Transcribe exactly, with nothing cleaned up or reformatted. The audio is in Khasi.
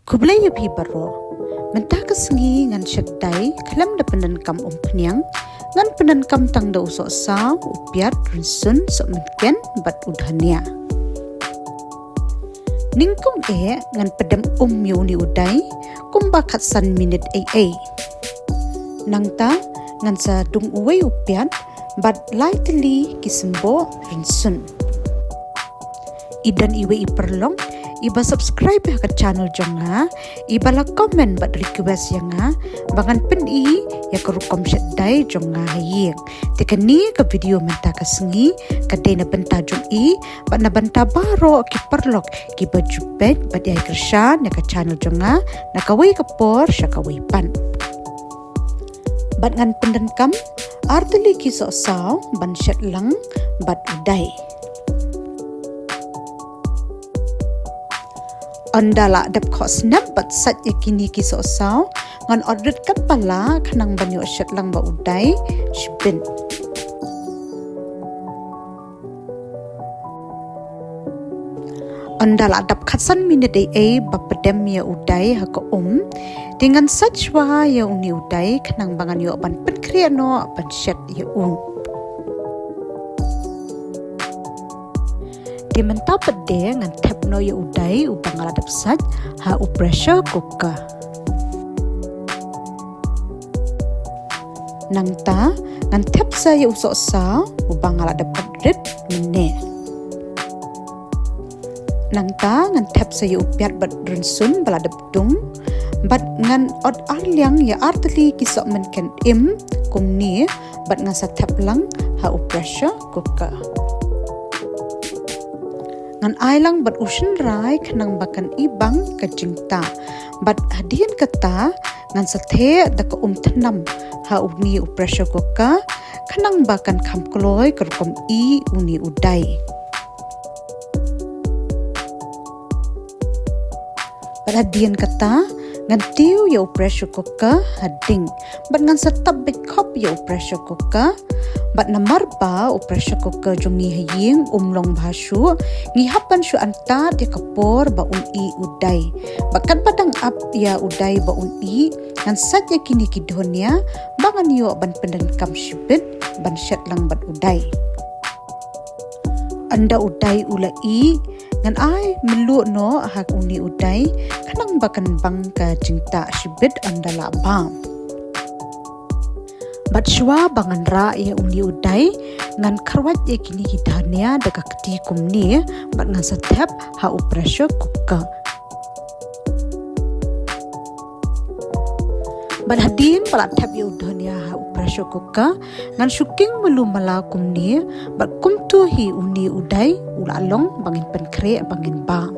Khublei ïa phi baroh. Mynta ka sngi ngan shet dai khlem da pyndonkam umphniang. Ngan pyndonkam tang da u sohsaw, u piat, rynsun, sohmynken bad u dhania. Nyngkong eh ngan pdem um ïa une u dai kumba khatsan minit ei ei. Nangta ngan sa dung uwei u piat bad lai tylli ki symboh rynsun. I don iwei i paralok iba subscribe ha ka channel jong nga, iba la comment bad request ïa nga ba ngan pyni ïa ka rukom shet dai jong nga ha ïing. Te kane ka video mynta ka sngi ka dei na bynta jong i bad na bynta baroh ki paralok kiba ju peit bad ïai kyrshan ïa ka channel jong nga na kawei ka por sha kawei pat. Bad ngan pyndonkam ar tylli ki sohsaw ban shet lang bad u dai. Ynda la dep khohsnep bad sait ïa kine ki sohsaw, ngan ot rit katba lah khnang ban ïoh shet lang bad u dai shibit. Ynda la dep khatsan minit ei ei ba pdem ïa u dai ha ka um, te ngan sait shuwa ïa une u dai khnang ba ngan ïoh ban pynkhreh noh ban shet ïa u. Te mynta pat de ngan thep noh ïa u dai uba nga la dep sait ha u pressure cooker. Nangta ngan thep sa ïa u sohsaw uba nga la dep ot rit mynne. Nangta ngan thep sa ïa u piat bad rynsun ba la dep dung. Bad ngan ot ar liang ïa ar tylli ki sohmynken im kumne bad ngan sa thep lang ha u pressure cooker. Ngan ai lang bad u shynrai khnang ba kan i bang ka jingtah. Bad hadien kata ngan sa theh da ka um thnam ha une u pressure cooker khnang ba kan kham kloi ka rukom i une u dai. Bad hadien kata ngan tiew ïa u pressure cooker ha ding bad ngan sa tap beit khop ïa u pressure cooker. Bad namar ba u pressure cooker jong ngi ha ïing um long bha shuh, ngi hap ban shu antad ïa ka por ba un i u dai. Bad katba dang ap ïa u dai ba un i, ngan sait ïa kine ki dhania ba ngan ïoh ban pyndonkam shibit ban shet lang bad u dai. Ynda u dai u la i, ngan ai mluh noh ha une u dai khnang ba kan bang ka jingtah shibit ynda la bam. Bad shuwa ba ngan rah ïa une u dai, ngan kharwait ïa kine ki dhania da ka kti kumne bad ngan sa thep ha u pressure cooker. Bad hadien ba la thep ïa u dhania ha u pressure cooker, ngan shu king malu mala kumne bad kumto hi une u dai u la long ba ngin pynkhreh ba ngin bam.